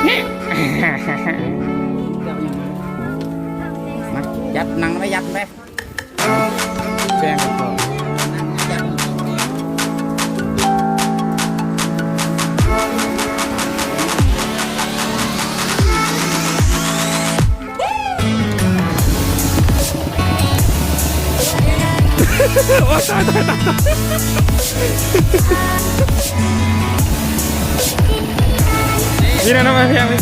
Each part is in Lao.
ມາ ຍັດ ນັ່ງໄປ ຍັດໄປ ແຊງກັນຕໍ່. ໂອ້ຍ ຕາຍ ຕາຍ ຕາຍ ຕາຍ ນີ້ນະ ມາພຽງນີ້.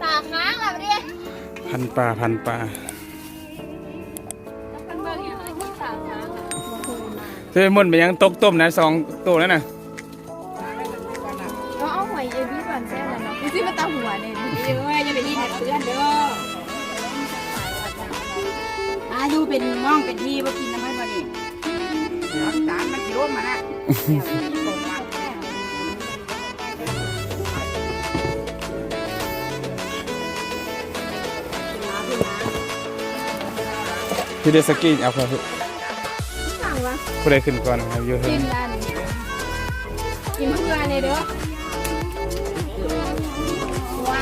ຕາຄ້າງລະບັດນີ້ ພັນປາ ພັນປາ. ເຮີ້ຍ ມົນໄປຍັງຕົກຕົ້ມນະ ສອງໂຕນັ້ນນະ. ເອົາ ເອົາຫອຍເອບີກ່ອນແຊບແລ້ວເນາະ. ຊິມາຕຳຫົວນີ້ ເອີຍ ຢ່າໄປຮີດໃຫ້ເພື່ອນເດີ. ອາ ຢູ່ເປັນໝ່ອງເປັນທີ່ ບໍ່ກິນນຳເພິ່ນບໍ່ນີ້? ນ້ຳຕານມັນຊິລົງມານະ. ທີ່ໄດ້ສະກີ້ ເອົາເພື່ອ ຜູ້ໃດຂຶ້ນກ່ອນເອົາຢູ່ເທິງ. ກິນອັນ ກິນເພື່ອແດ່ເດີ. ວ່າ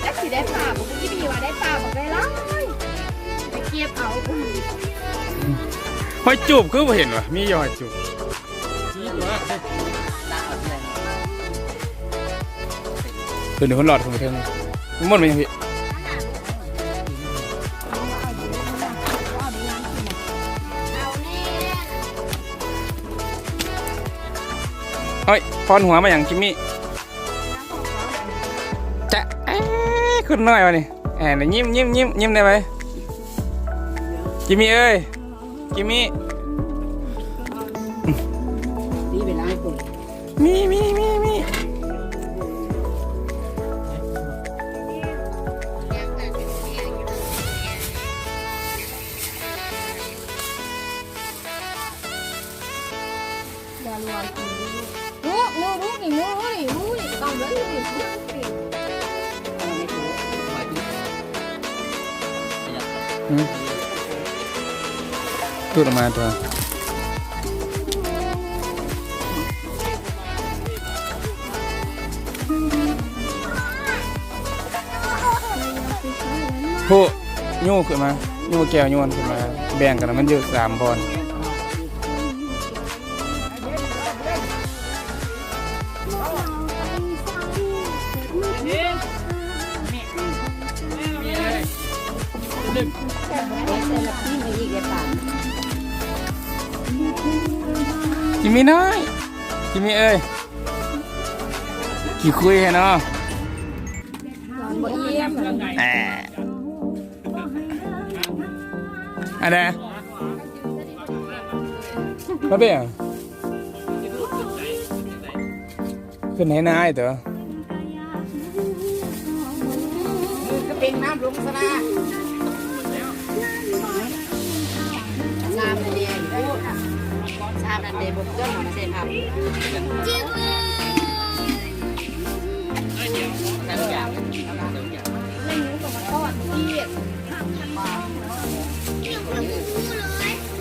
ຈັກຊິໄດ້ປາບໍ່? ອີ່ບີວ່າໄດ້ປາບັກຫຼາຍໆ ໄປເກັບເອົາ. ຫອຍຈູບຄືບໍ່ເຫັນວະ? ມີຢູ່ຫອຍຈູບ. ເພິ່ນ ເພິ່ນລອດຂຶ້ນໄປເທິງ. ມັນໝົດໄປຍັງພີ້? ເຮີ້ຍ ພອນຫົວມາຫຍັງ ຈິມມີ້? ຈະເອ ຄົນນ້ອຍວະນີ້. ແອ ຍິ້ມ ຍິ້ມ ຍິ້ມ ຍິ້ມໄດ້ໄວ. ຈິມມີ້ເອີຍ ຈິມມີ້. ມີ ມີ ມີ ມີ. ຫືມ ຕູດອອກມາຕົວະ. ໂຫ ຍູ້ຂຶ້ນມາ ຍູ້ແກ້ວ ຍູ້ຂຶ້ນມາ ແບ່ງກັນ ມັນຢູ່ສາມບ່ອນ. ຈິມມີ້ນ້ອຍ ຈິມມີ້ເອີຍ. ຂີ້ຄຸຍແທ້ເນາະ. ບໍ່ອີ່ມ. ແອ ອັນໃດ? ມາເບິ່ງ ຂຶ້ນໃຫ້ນາຍເດີ. ຄືເປັນນ້ຳລົງສະນາ ນ້ຳນັ້ນເດ້ ນ້ຳນັ້ນເດ້ ບໍ່ເກີນ ເຮົານະເດ້ຄັບ.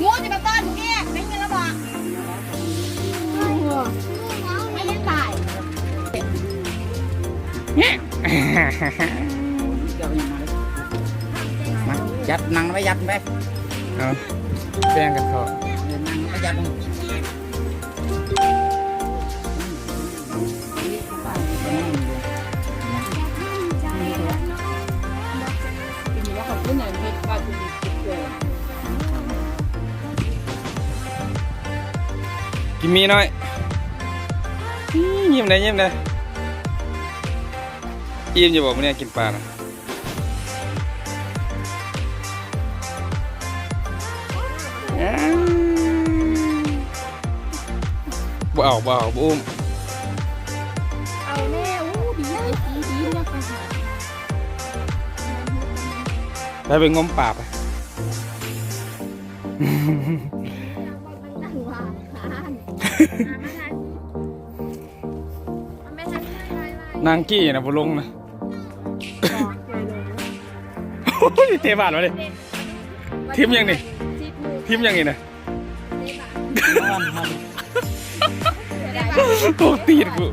ງູຈະມາຕ້ອນເອກ ໄດ້ຍິນແລ້ວບໍ່? ໄດ້ຍິນຕາຍ. ມາ ຍັດ ນັ່ງໄປ ຍັດໄປ. ເອົາ ແບ່ງກັນເຂົ້າ ນັ່ງໄປ ຍັດ. ກິນໝີ່ໜ້ອຍ. ຍິ້ມແດ່ ຍິ້ມແດ່. ອີ່ມຢູ່ບໍ່ມື້ນີ້ກິນປານະ? ບໍ່ເອົາ ບໍ່ເອົາ ບໍ່ອຸ້ມ. ເອົາແນ່ ອູ້ ບີ ບີ. ໄປ ໄປງົມປາໄປ. ນາງກີ້ນະ ບໍ່ລົງນະ. ໂອ້ຍ ເຕະບານມາເດ້. ທີມຫຍັງນີ້? ທີມຫຍັງນີ້ນະ? ໂອ້ ຕີດກູ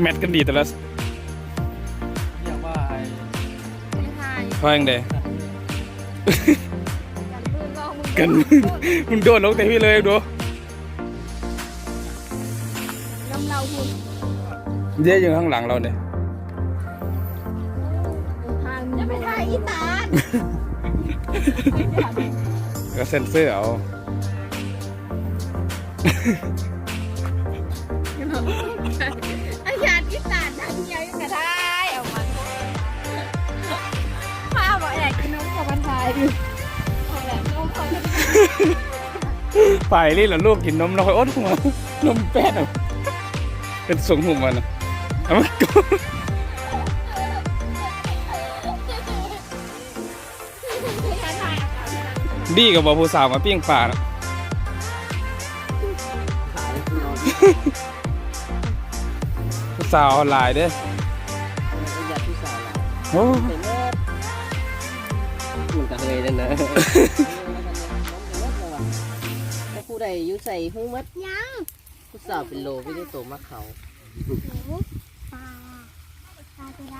ແມັດກັນດີແຕ່ລະ ຮຽກວ່າໄອ້ ພາຫຍັງເດ ກັນ ມຶງໂດດລົງແຕ່ພີ້ເລີຍດູ. ນຳລາວພຸ້ນ ເດ້ ຢູ່ຂ້າງຫຼັງລາວເດ້. ຢ່າໄປຖ່າຍອີຕານ ກໍເຊັນເຊີເອົາ. ອາຍານອີຕານນັ່ງເຫື່ອຢູ່ກະໄດ້ ເອົາມາ ພາບໍ່ແອກກິນນົມເຂົາມາຖ່າຍຢູ່ ເອົາແຫຼະ ນົມເຂົາ ໄປເລີຍລະລູກ ກິນນົມແລ້ວຄ່ອຍອົດຫົວ ນົມແປ້ນ ເປັນຊົງຫຸ້ມມັນນະ ເອົາມາ ດີກະບໍ່ ຜູ້ສາວມາປີ້ງປານະ. ຜູ້ສາວຫຼາຍເດ້ ໂອ້ ມັນກະເຮີຍນັ້ນນະ ແຕ່ຜູ້ໃດຢູ່ໃສຮູ້ໝົດ ຍັງ ຜູ້ສາວເປັນໂລ ມີແຕ່ໂຕມາເຂົາ ປາ ປາຕົວໃດ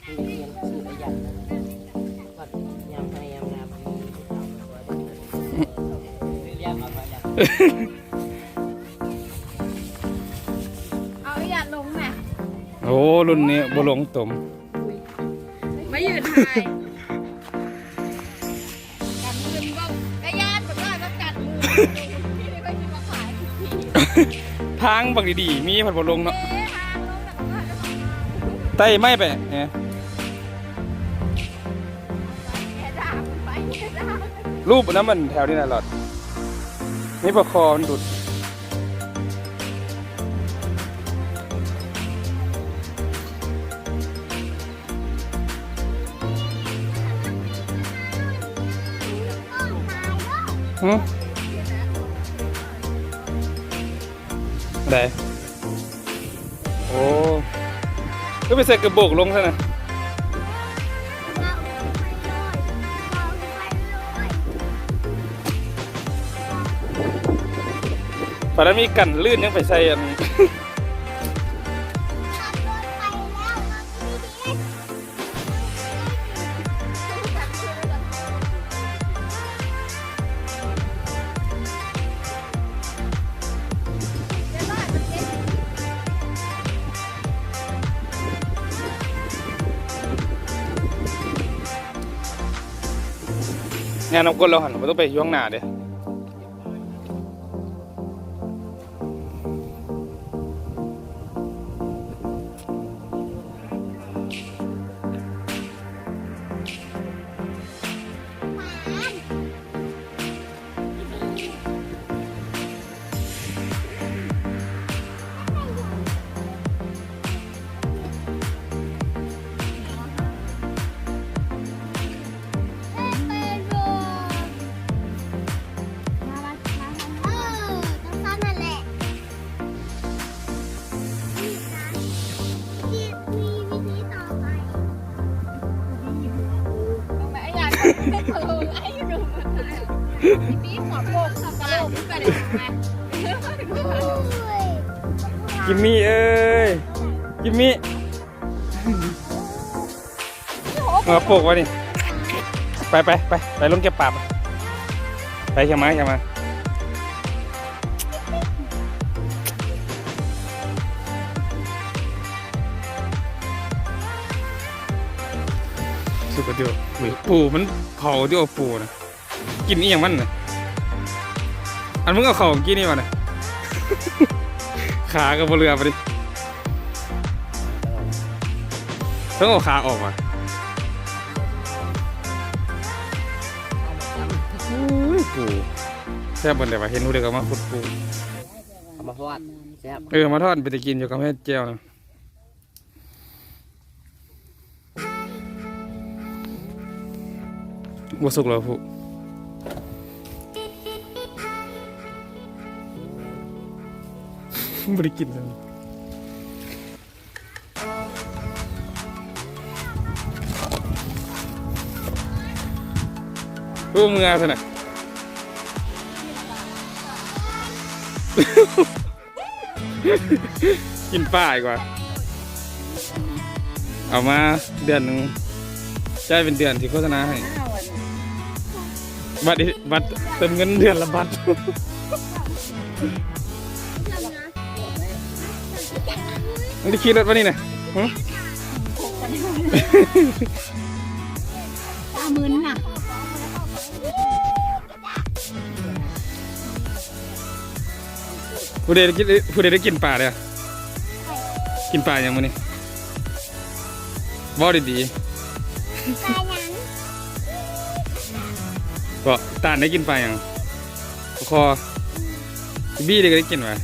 ເອົາອີຫຍັງລົງແມະ. ໂອ້ ລຸ້ນນີ້ບໍ່ລົງຕົມ ມາຢືນຖ່າຍ ກັນມືນບໍ່ ກະຢ້ານບໍ່ໄດ້ວ່າກັນມືນ ທາງບັກດີໆ ມີພັດບໍ່ລົງເນາະ ເອີ ທາງລົງແລ້ວກໍ ໄຕ່ໄມ້ໄປແນ່ ແກ່ດາໄປແກ່ດາ ຮູບນຳມັນແຖວນີ້ນະ ລອດ ມີປາຄໍມັນດຸດ. ຫື ໄດ້ ໂອ້ ຄືໄປໃສ່ກະໂບກລົງຊັ້ນນະ ປານນັ້ນມີກັນລື່ນ ຍັງໄປໃສ່ອັນ ຍ່າງນຳກົ້ນລາວຫັ້ນ ບໍ່ຕ້ອງໄປຢູ່ຂ້າງໜ້າເດ້. ຈິມມີເອີຍ ຈິມມີ. ເອົາປລູກໄວ້ນີ້ ໄປ ໄປ ໄປ ໄປລົງເກັບປາໄປ ໄປ ເຂົ້າມາ ເຂົ້າມາ ສຸກກະຕິ ປູມັນເຜົາຕິ ເອົາປູນະ. ກິນອີ່ຫຍັງມັນນະ ອັນມຶງເອົາເຂົ້າກິນນີ້ຫວານະ ຂາກະບໍ່ເຫຼືອບາດນີ້ ຕ້ອງເອົາຂາອອກຫວາ ໂອ້ຍ ປູແຊບບໍ່ໄດ້ຫວາ ເຫັນຜູ້ໃດກໍມາຂຸດປູ ເອົາມາທອດແຊບ ເອີ ມາທອດເປັນຕາກິນຢູ່ກັບເຮັດແຈ່ວນະ. ບໍ່ສຸກແລ້ວພຸ້ນ ບໍ່ໄດ້ກິນແລ້ວ. ໂອ້ ເມື່ອຊັ້ນນະ ກິນປາອີກວ່າ ເອົາມາເດືອນໜຶ່ງ ຈ່າຍເປັນເດືອນທີ່ໂຄສະນາໃຫ້ ບັດ ບັດເຕີມເງິນເດືອນລະບັດ. ມັນໄດ້ຂີ່ລົດບໍ່ນີ້ນະ? ຫຶ? ຕາມຶນນະ. ຜູ້ໃດໄດ້ກິນ ຜູ້ໃດໄດ້ກິນປາເດີ້? ກິນປາຫຍັງມື້ນີ້? ເວົ້າດີໆ. ປາຫຍັງ? ເບາະ ຕານໄດ້ກິນປາຫຍັງ? ປາຄໍ່. ບີເດກໍໄດ້ກິນຫວາ?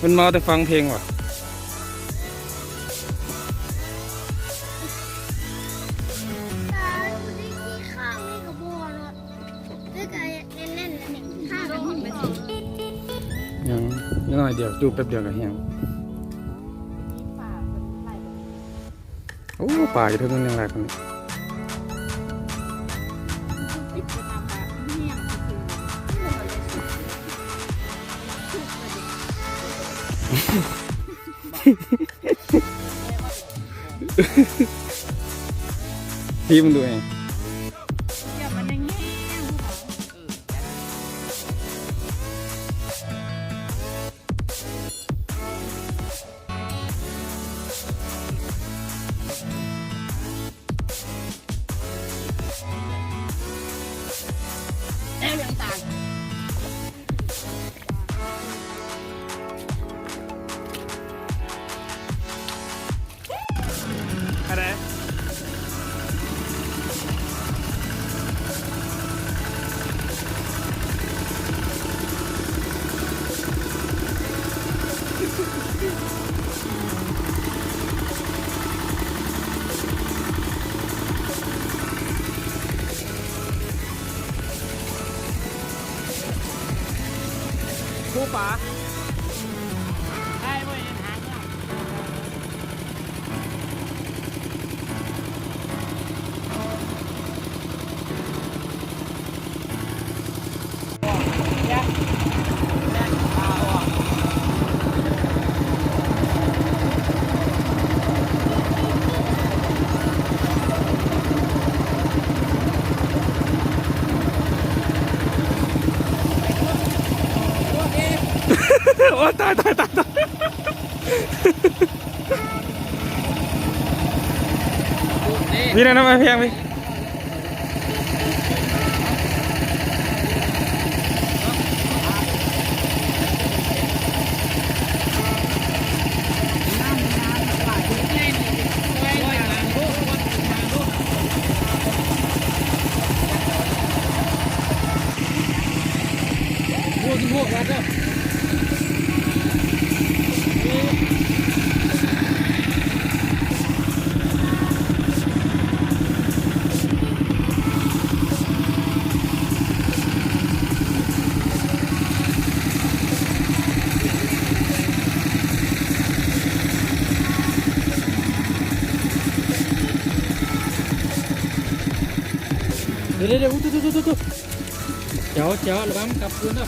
ອືມ ມັນເມົາແຕ່ຟັງເພງຫວາ? ປາບໍ່ໄດ້ກິນຂ້າວນີ້ກໍບໍ່ເນາະ. ຍັງ ຍັງໜ້ອຍດຽວ ຈູບແປັບດຽວກໍແຫ້ງ. ໂອ້ ປາຢູ່ເທິງນັ້ນຍັງຫຼາຍກວ່ານີ້. ທີ່ມັນດູແຮງ. ໂອ້ຍ ຕາຍ ຕາຍ ຕາຍ ຕາຍ. ນີ້ນະ ນ້ຳມັນພຽງນີ້. ເດ ເດ ເດ ອຸ ຕຸ ຕຸ ຕຸ ຕຸ ເຈົ້າ ເຈົ້າ ລະວັງກັບຄືນເດີ.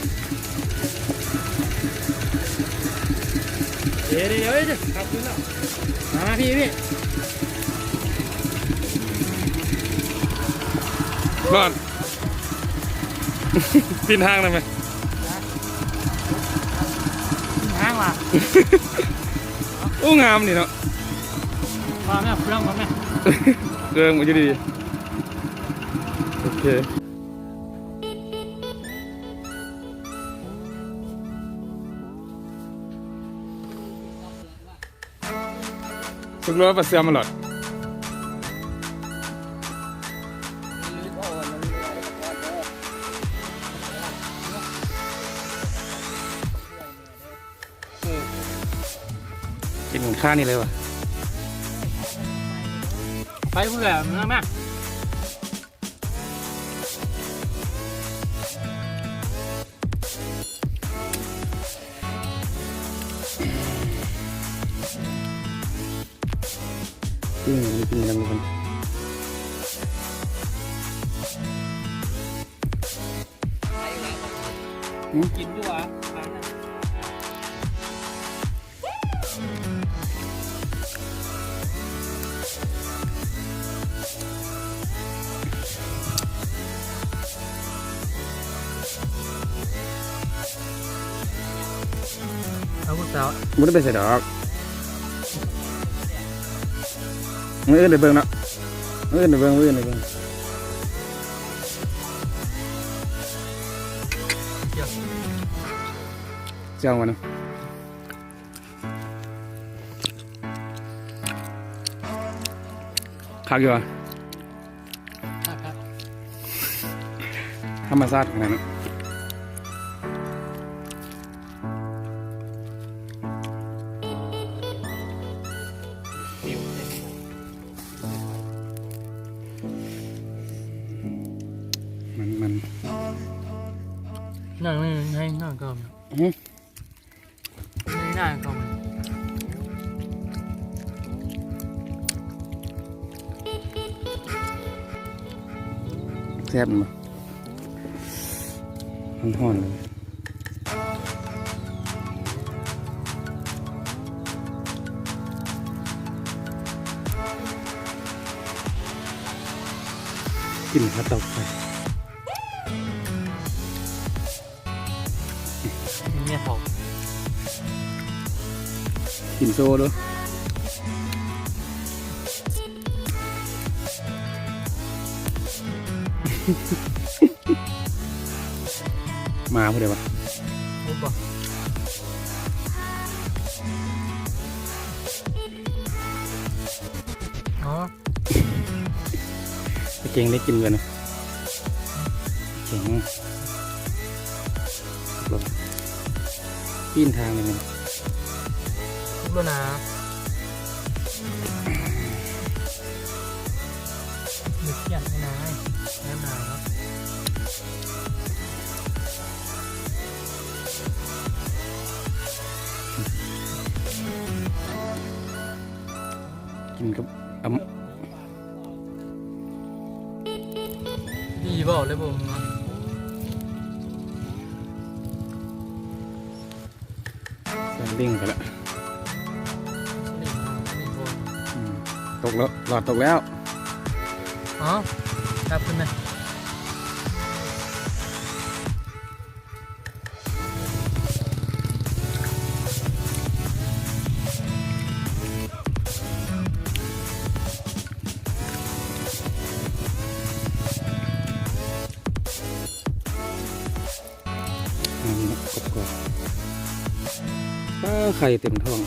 ເດ ເດ ເດ ເດ ກັບຄືນເດີ. ມາ ມາ ພີ່ ພີ່. ປີນທາງໄດ້ໄໝ? ປີນທາງຫວາ? ໂອ້ ງາມນີ້ເນາະ. ວ່າແມ່ເຄື່ອງ ວ່າແມ່ເຄື່ອງຢູ່ດີ. ໂອເຄ. ສຸກແລ້ວປາເຊື່ອມາຫຼອດ. ກິນຂ້ານີ້ເລີຍຫວາ? ໄປພຸ້ນແຫຼະ ເມືອມາ. ກິນ ກິນນຳກັນ. ຫືມ? ກິນຢູ່ຫວາ? ເອົາຜູ້ສາວ ບໍ່ໄດ້ໄປໃສດອກ. ມື້ອື່ນໄດ້ເບິ່ງເນາະ ມື້ອື່ນໄດ້ເບິ່ງ ມື້ອື່ນໄດ້ເບິ່ງ. ເຈົ້າມັນ ຄັກຢູ່ຫວາ? ຄັກໆ ທຳມະຊາດຂະໜາດນັ້ນ. ມັນ ມັນ ໜ້ອຍໜຶ່ງໃຫ້ໜ້ອຍກ່ອນ. ຫື? ແຊບແມ່ນບໍ່? ຮ້ອນໆ ເລີຍ. ກິນເຂົ້າຕົກໄປ. ເມຍເຖົ້າ ກິນໂຊເດີ້. ໝາຜູ້ໃດວະ? ໂອ້ ບໍ່ ອໍ. ປາເກັງໄດ້ກິນເບິດນະ ເກັ່ງ ປີ້ນທາງນີ້ແມ່ນ ທຸກແລ້ວນະ ບໍ່ຂຽນໃຫ້ນາຍ ແນມນາຍເນາະ. ກິນກັບອຳ ດີບໍ່ ເລີຍບໍ່ເນາະ ສະລິງໄປລະ ສະລິງເນາະ ອືມ ຕົກແລ້ວ ຫຼອດຕົກແລ້ວ ອໍ ກັບຂຶ້ນມາ. ອັນນີ້ນະ ກອບໆ ປາ ໄຂ່ເຕັມທ້ອງ.